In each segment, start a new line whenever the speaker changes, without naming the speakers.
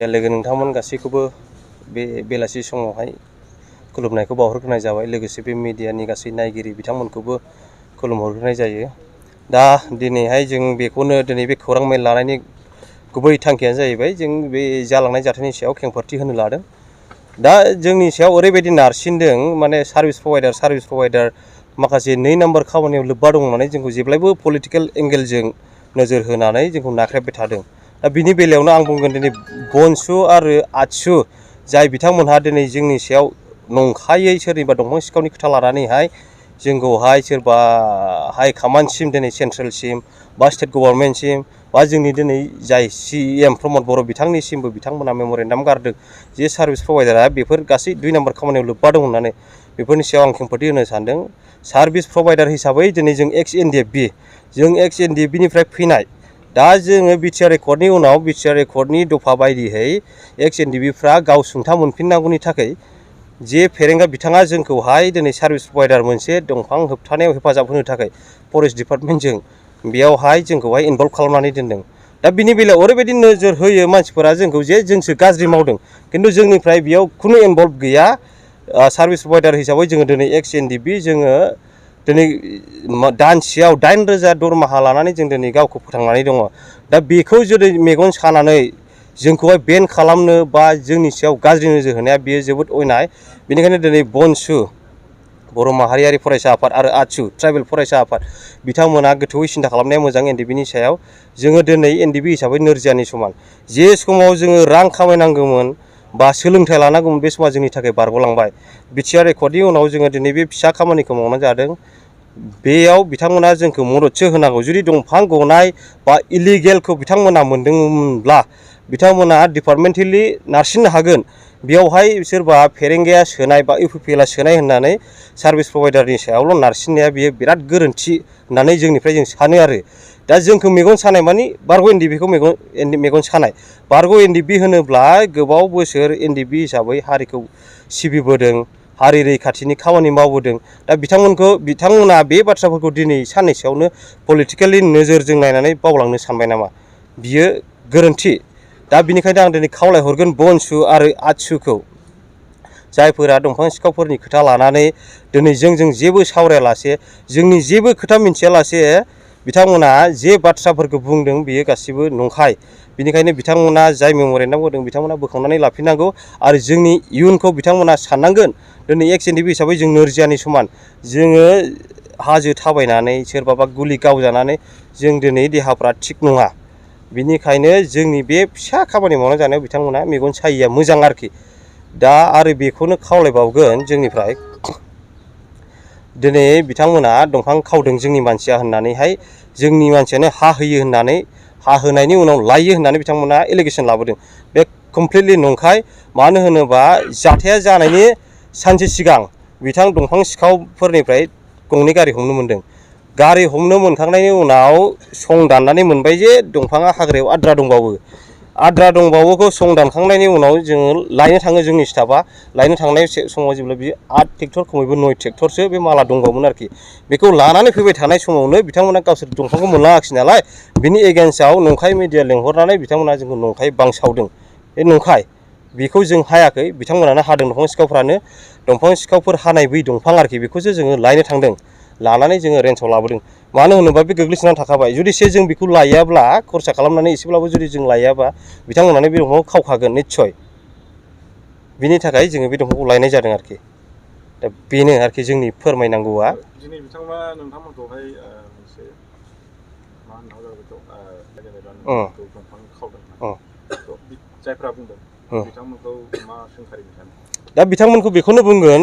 लोगो नोंथांमोन गासैखौबो बे बेलासि समावहाय खुलुमनायखौ बावहरग्रोनाय जाबाय। लोगोसे बे मिडियानि गासै नायगिरि बिथांमोनखौबो खुलुमहरग्रोनाय जायो। दा दिनैहाय जों बेखौनो दिनै बे खौरां मेल लानायनि गुबै थांखियानो जाहैबाय जों बे जालांनाय जाथायनि सायाव खेंफोरथि होनो लादों। दा जोंनि सायाव ओरैबायदि नारसिनदों माने सार्भिस प्रभाइडार माखासे 2 नाम्बार खामानियाव लोब्बा दं होननानै जोंखौ जेब्लायबो पलिटिकेल एंगेलजों नोजोर होनानै जोंखौ नाख्रेबबाय थादों। दा बिनि बेलायावनो आं बुंगोन दिनै बनसु आरो आतसु जाय बिथांमोनहा दिनै जोंनि सायाव नंखायै सोरनिबा दंफां सिखावनि खोथा लानानैहाय जोंखौहाय सोरबा हाइ कमान्डसिम दिनै सेन्ट्रेलसिम बा स्टेट गभर्नमेन्टसिम बा जोंनि दिनै जाय CM प्रमद बर' बिथांनिसिमबो बिथांमोना मेम'रेन्डाम गारदों जे सार्भिस प्रभाइडारा बेफोर गासै 2 नाम्बार खामानियाव लोब्बा दं होननानै। बेफोरनि सायाव आं खेंफोरथि होनो सानदों। सार्भिस प्रभाइडार हिसाबै दिनै जों एक्स NDFB निफ्राय फैनाय। दा जोङो बिटिआर एकर्डनि उनाव बिटिआर एकर्डनि दफा बायदियै एक्स NDBफ्रा गाव सुंथा मोनफिननांगौनि थाखाय जे फेरेंगा बिथाङा जोंखौहाय दिनै सार्भिस प्रभाइडार मोनसे दंफां होबथानायाव हेफाजाब होनो थाखाय फरेस्ट डिपार्टमेन्टजों बेयावहाय जोंखौहाय इनभल्भ खालामनानै दोनदों। दा बिनि बेलायाव ओरैबायदि नोजोर होयो मानसिफोरा जोंखौ जे जोंसो गाज्रि मावदों, खिन्थु जोंनिफ्राय बेयाव खुनु इनभल्भ गैया। सार्भिस प्रभाइडार हिसाबै जोङो दिनै एक्स NDB जोङो दिनै दानसेयाव 8,000 दरमाहा लानानै जों दिनै गावखौ फोथांनानै दङ। दा बेखौ जुदि मेगन सानानै जोंखौहाय बेन खालामनो बा जोंनि सायाव गाज्रि नोजोर होनाया बेयो जोबोद अयनाय। बेनिखायनो दिनै बनसु बर' माहारियारि फरायसा आफाद आरो आतसु ट्राइबेल फरायसा आफाद बिथांमोना गोथौयै सिन्था खालामनाया मोजां NDBनि सायाव। जोङो दिनै NDB हिसाबै नोरजियानि समान। जे समाव जोङो रां खामायनांगौमोन बा सोलोंथाइ लानांगौमोन बे समा जोंनि थाखाय बारग'लांबाय। बिटिआर एकर्डनि उनाव जोङो दिनै बे फिसा खामानिखौ मावनाय जादों। बेयाव बिथांमोना जोंखौ मददसो होनांगौ। जुदि दंफां गनाय बा इलिगेलखौ बिथांमोना मोनदोंमोनब्ला बिथांमोना डिपार्टमेन्टेलि नारसिननो हागोन। बेयावहाय सोरबा फेरेंगाया सोनाय बा UPPLआ सोनाय होननानै सार्भिस प्रभाइडारनि सायावल' नारसिननाया बियो बिराद गोरोन्थि होननानै जोंनिफ्राय जों सानो आरो। दा जोंखौ मेगन सानाय मानि बारग' NDBखौ मेगन सानाय। बारग' NDB होनोब्ला गोबाव बोसोर NDB हिसाबै हारिखौ सिबिबोदों, हारि रैखाथिनि खामानि मावबोदों। दा बिथांमोना बे बाथ्राफोरखौ दिनै साननैसोआवनो पलिटिकेलि नोजोरजों नायनानै बावलांनो सानबाय नामा? बियो गोरोन्थि। दा बिनिखायनो आं दिनै खावलायहरगोन बनसु आरो आतसुखौ, जायफोरा दंफां सिखावफोरनि खोथा लानानै दिनै जोंजों जेबो सावरायालासे, जोंनि जेबो खोथा मिन्थियालासे बिथांमोना जे बाथ्राफोरखौ बुंदों बेयो गासिबो नंखाय। बिनिखायनो बिथांमोना जाय मेम'रेन्डाम होदों बिथांमोना बोखांनानै लाफिननांगौ आरो जोंनि इयुनखौ बिथांमोना साननांगोन। दिनै एक्स NDB हिसाबै जों नोरजियानि समान। जोङो हाजो थाबायनानै सोरबाबा गुलि गावजानानै जों दिनै देहाफ्रा थिग नङा। बिनिखायनो जोंनि बे फिसा खामानि मावनानै जानायाव बिथांमोना मेगन सायिया मोजां आरोखि। दा आरो बेखौनो खावलायबावगोन जोंनिफ्राय, दिनै बिथांमोना दंफां खावदों जोंनि मानसिया होननानैहाय जोंनि मानसियानो हा होयो होननानै, हा होनायनि उनाव लायो होननानै बिथांमोना एलिगेसन लाबोदों। बे कमप्लिटलि नंखाय। मानो होनोबा जाथाया जानायनि सानसे सिगां बिथां दंफां सिखावफोरनिफ्राय 2 गारि हमनो मोनदों। गारि हमनो मोनखांनायनि उनाव सं दाननानै मोनबाय जे दंफाङा हाग्रायाव आद्रा दंबावो। आद्रा दंबावोखौ सं दानखांनायनि उनाव जोङो लायनो थाङो, जोंनि स्टाफआ लायनो थांनाय समाव जेब्ला बियो 8 ट्रेक्टर खमैबो 9 ट्रेक्टरसो बे माला दंबावोमोन आरोखि। बेखौ लानानै फैबाय थानाय समावनो बिथांमोना गावसोर दंफांखौ मोनलाङाखिसै नालाय, बिनि एगेन्स्टआव नंखाय मिडिया लेंहरनानै बिथांमोना जोंखौ नंखाय बांसावदों। बे नंखाय। बेखौ जों हायाखै, बिथांमोनानो हादों। दंफां सिखावफ्रानो दंफां सिखावफोर हानाय बै दंफां आरोखि, बेखौसो जोङो लायनो थांदों। लानानै जोङो रेन्जआव लाबोदों। मानो होनोबा बे गोग्लैसोनानै थाखाबाय। जुदिसे जों बेखौ लायाब्ला, खरसा खालामनानै एसेब्लाबो जुदि जों लायाबा बिथांमोनानो बे दंफांखौ खावखागोन निस्सय। बिनि थाखाय जोङो बे दंफांखौ लायनाय जादों आरोखि। दा बेनो आरोखि जोंनि फोरमायनांगौआ।
दिनै बिथांमोना नोंथांमोनखौहाय मोनसे मा होननांगौ बेखौ जेनेबा नोंथांमोनखौ दंफां खावदों होननानै जायफ्रा बुंदों बिथांमोनखौ मा सोंखारिनो सानो?
दा बिथांमोनखौ बेखौनो बुंगोन,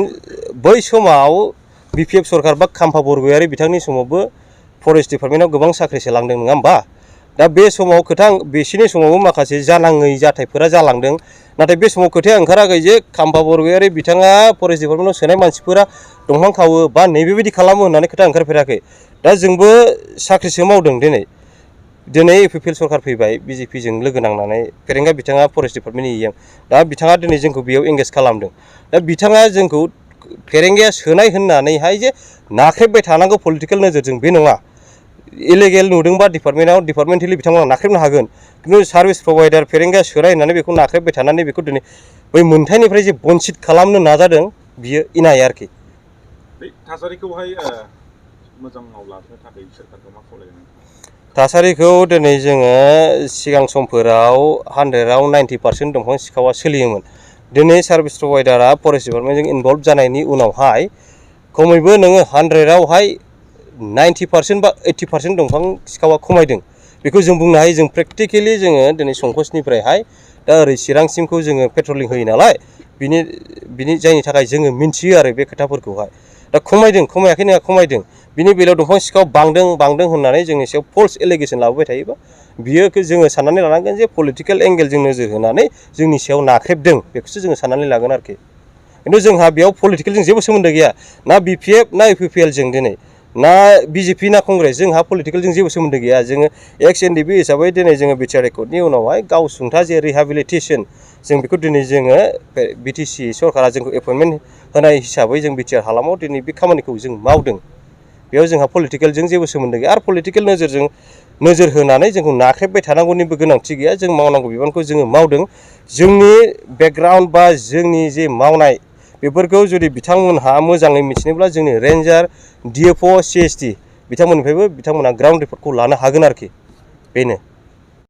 बै समाव BPF सरकार बा खाम्फा बरगयारि बिथांनि समावबो फरेस्ट डिपार्टमेन्टआव गोबां साख्रि सोलांदों, नङा होमबा? दा बे समाव बिसोरनि समावबो माखासे जानाङै जाथायफोरा जालांदों। नाथाय बे समाव खोथाया ओंखाराखै जे खाम्फा बरगयारि बिथाङा फरेस्ट डिपार्टमेन्टआव सोनाय मानसिफोरा दंफां खावो बा नैबेबायदि खालामो होननानै खोथा ओंखारफेराखै। दा जोंबो साख्रिसो मावदों। दिनै UPPL सरकार फैबाय, BJPजों लोगो नांनानै फेरेंगा बिथाङा फरेस्ट डिपार्टमेन्टनि EM। दा बिथाङा दिनै जोंखौ बेयाव एंगेज खालामदों। दा बिथाङा जोंखौ फेरेंगाया सोनाय होननानैहाय जे नाख्रेबबाय थानांगौ पलिटिकेल नोजोरजों, बे नङा। इलिगेल नुदोंबा डिपार्टमेन्टेलि बिथांमोना नाख्रेबनो हागोन खिन्थु सार्भिस प्रभाइडार फेरेंगा सोराय होननानै बेखौ नाख्रेबबाय थानानै बेखौ दिनै बै मोनथायनिफ्राय जे बन्सित खालामनो नाजादों बियो इनाय आरोखि
बे थासारिखौहाय मोजाङाव लाबोनो थाखाय सोरखारखौ मा खावलायगोन
थासारिखौ दिनै जोङो सिगां समफोराव 100आव 90% दंफां सिखावा सोलियोमोन दिनै सार्भिस प्रभाइडारा फरेस्ट डिपार्टमेन्टजों इनभल्भ जानायनि उनावहाय खमैबो नोङो 100आवहाय 90% बा 80% दंफां सिखावा खमायदों बेखौ जों बुंनो हायो जों प्रेक्टिकेलि जोङो दिनै संकसनिफ्रायहाय दा ओरै चिरांसिमखौ जोङो पेट्रलिं होयो नालाय बिनि जायनि थाखाय जोङो मिन्थियो आरो बे खोथाफोरखौहाय दा खमायदों खमायाखै नङा खमायदों बिनि बेलायाव दंफां सिखाव बांदों होननानै जोंनि सायाव फल्स एलिगेसन लाबोबाय थायोबा बियो जोङो साननानै लानांगोन जे पलिटिकेल एंगेलजों नोजोर होनानै जोंनि सायाव नाख्रेबदों बेखौसो जोङो साननानै लागोन आरोखि खिन्थु जोंहा बेयाव पलिटिकेलजों जेबो सोमोन्दो गैया ना BPF ना UPPL जों दिनै ना BJP ना कंग्रेस जोंहा पलिटिकेलजों जेबो सोमोन्दो गैया जोङो एक्स NDP हिसाबै दिनै जोङो बिटिआर एकर्डनि उनावहाय गावसुंथा जे रिहेबिलिटेसन जों बेखौ दिनै जोङो BTC सरकारा जोंखौ एपइन्टमेन्ट होनाय हिसाबै जों बिटिआर हालामाव दिनै बे खामानिखौ जों मावदों बेयाव जोंहा पलिटिकेलजों जेबो सोमोन्दो गैया आरो पलिटिकेल नोजोर होनानै जोंखौ नाख्रेबबाय थानांगौनिबो गोनांथि गैया जों मावनांगौ बिबानखौ जोङो मावदों जोंनि बेकग्राउन्ड बा जोंनि जे मावनाय बेफोरखौ जुदि बिथांमोनहा मोजाङै मिथिनोब्ला जोंनि रेन्जार DFO CST बिथांमोननिफ्रायबो बिथांमोनहा ग्राउन्ड रिपर्टखौ लानो हागोन आरोखि बेनो